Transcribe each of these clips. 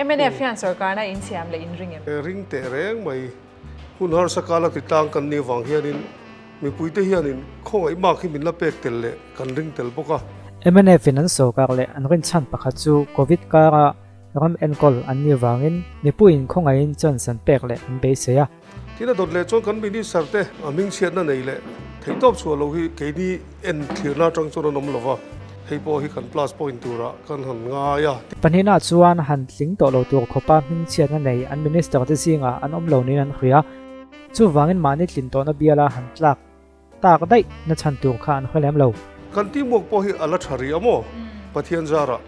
Mnf hian sorkarna in siam leh in ring em? Ring teh reng mai. Hun harsa kala ti tlang kan nih vang hianin mipuite hianin khawngaih mak hi min la pek tel leh kan ring tel bawk a. Mnf in an sorkar leh an rinchhan pakhat chu Covid kara ram enkawl an nih vangin mipuiin khawngaihin chance an pek leh an beisei a. Thil a dawt leh chuan kan minister te a hmingchhiatna nei leh theihtawp chhuah lo hi keini en thlirna atang chuan an awm lo va, hei pawh hi kan plus point turah kan han ngai a. Pahnihna chuan han tling tawh lo tur khawpa hmingchhiatna nei an minister te zingah an awm lo niin an hria. Chuvangin mahni tlin tawhna biala han tlak tak daih na chhan tur kha an hre lem lo. Kan teamwork pawh hi a la tha rih a maw? Pathian zarah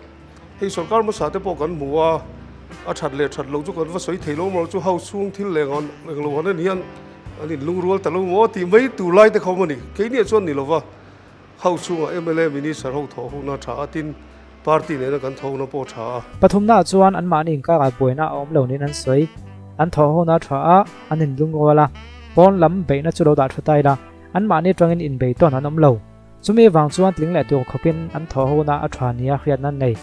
hei sorkar hmasa te pawh kan hmu a, a that leh that loh chu kan va sawi thei lo maw chu house chhung thil leh eng lo han en hian an inlungrual ta lo maw tih mai tur lai te kha awm a ni. Keiniah chuan ni lova house chhungah mla minister ho thawh huna tha a tin party nena kan thawhna pawh tha a. Pathumnaah chuan anmahni inkarah buaina a awm lo niin an sawi. An thawh hona tha a, an inlungrual a, pawn lam beihna chu lo dah thu ta ila, anmahni atangin inbei tawn an awm lo. Chumi vang chuan tling leh tur khawpin an thawh hona a tha nia hriatna an nei.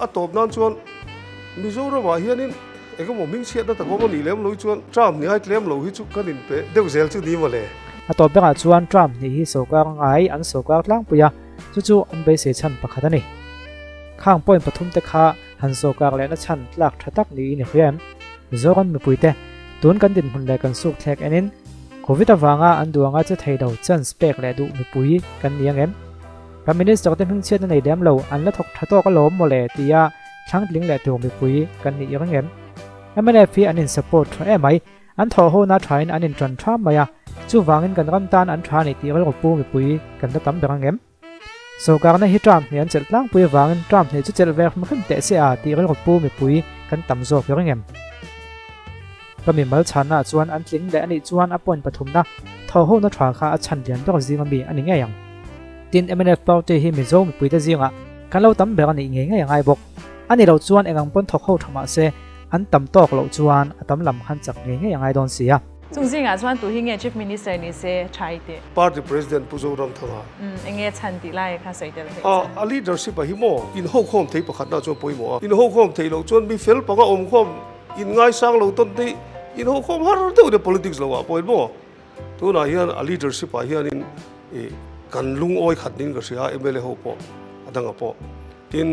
A tawp nan chuan Mizoramah hianin engemaw hmingchhiatna tak awm a nih lem lo hi chuan term hnih ai tlem lo hi chu kan inpe deuh zel chu ni mawle. A tawp berah chuan term hnih hi sawrkar ngai an sawrkar tlangpui a, Chu chu an beisei chhan pakhat a ni. Khang point pathum te kha han sawrkar lehna chhan tlak tha tak niin i hria em? Mizoram mipuite, tun kan dinhmun leh kan suk thlek enin Covid avanga an duh anga che thei lo chance pek leh duh mipui kan ni ang em? Kan minister te hmingchhiatna nei lem lo an la thawk tha tawk alawm mawle tia thlangtling leh tur mipui kan nih i ring em? Mnf hi an in support tha emai. An thawh hona thain an inṭan ṭham mai a, chuvangin kan ram tan an ṭha a nih tih rilru pu mipui kan la tam ber ang em? Sorkarna hi term hnih an chelh tlangpui avangin term hnih chu chelh ve hrim hrim teh se a tih rilru pu mipui kan tam zawk ber ang em? Ka mimal chhannaah chuan an tling leh a nih chuan a point pathumna thawh hona ṭha kha a chhan lian ber zinga mi a ni ngei ang. Tin, mnf party hi Mizo mipuite zingah kan lo tam ber a nih ngei ngei a ngai bawk. A ni lo chuan engang pawn thawk ho ṭha mah se, An tam tawk loh chuan a tam lam khan chak ngei ngei a ngai dawn si a. Chung zingah chuan tu hi nge Chief Minister ni se tha i tih? Party President Pu Zoramthanga. Umm enge chhan tih lai kha sawi tel theih chuan. A leadership a hi maw? In hokhawm thei pakhatna chuan pawimawh a. In hokhawm theih loh chuan mi fel panga awmkhawm in ngaisang lo tawn te in hokhawm har deuh deuh politics lo ah pawh in maw? Tunah hian a leadership ah hianin ih kan lungawi khat niin ka hria a mla ho pawh a dangah pawh. Tin,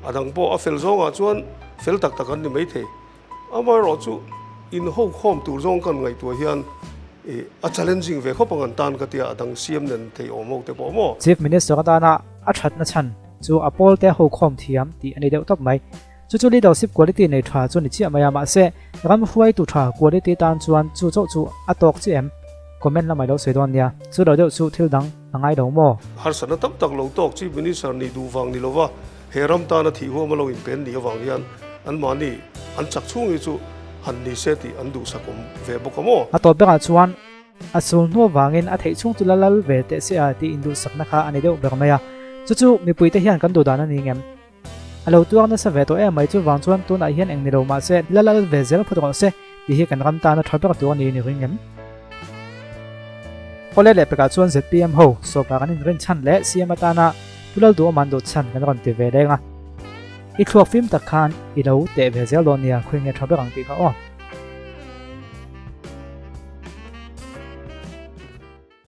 a dang pawh a fel zawngah chuan fel tak tak an ni maithei. Amaherawhchu inhokhawm tur zawng kan ngaihtuah hian ih a challenging ve khawp ang an tan ka tia a dang siam nen thei awm ho te pawh maw. Chief Minister atana a thatna chhan chu a pawlte hokhawm thiam tih a ni deuh tawp mai. Chu chu leadership quality nei tha chu ni chiah mai a, mahse ram hruaitu tha quality tan chuan chu chauh chu a tawk chiah em? Comment lamah i lo sawi dawn nia, chu lo deuh chu thil dang a ngai lo maw? Harsatna tam tak lo tawk Chief Minister nih duh vang ni lova he ram tana thih huam a lo inpen nih avang hian anmahni an chak chhung hi chu han ni se tih an duhsak awm ve bawk a maw? A tawp berah chuan a sul hnu avangin a theih chhung chu la lal ve teh se a tih induhsakna kha a ni deuh ber mai a, chu chu mipuite hian kan duh dan a ni ngem? A lo tuar nasa ve tawh em mai chuvang chuan tunah hian eng ni lo mahse la lal ve zel phawt rawh se tih hi kan ram tana tha ber tur a ni ni ring em? Awle leh pekah chuan zpm ho sawpa kan inrin chhan leh CM atana Pu Lalduhawma'n dawt chhan kan rawn ti ve leng a. I thluak fim tak khan i lo teh ve zel dawn nia khawi nge tha ber ang tih kha aw.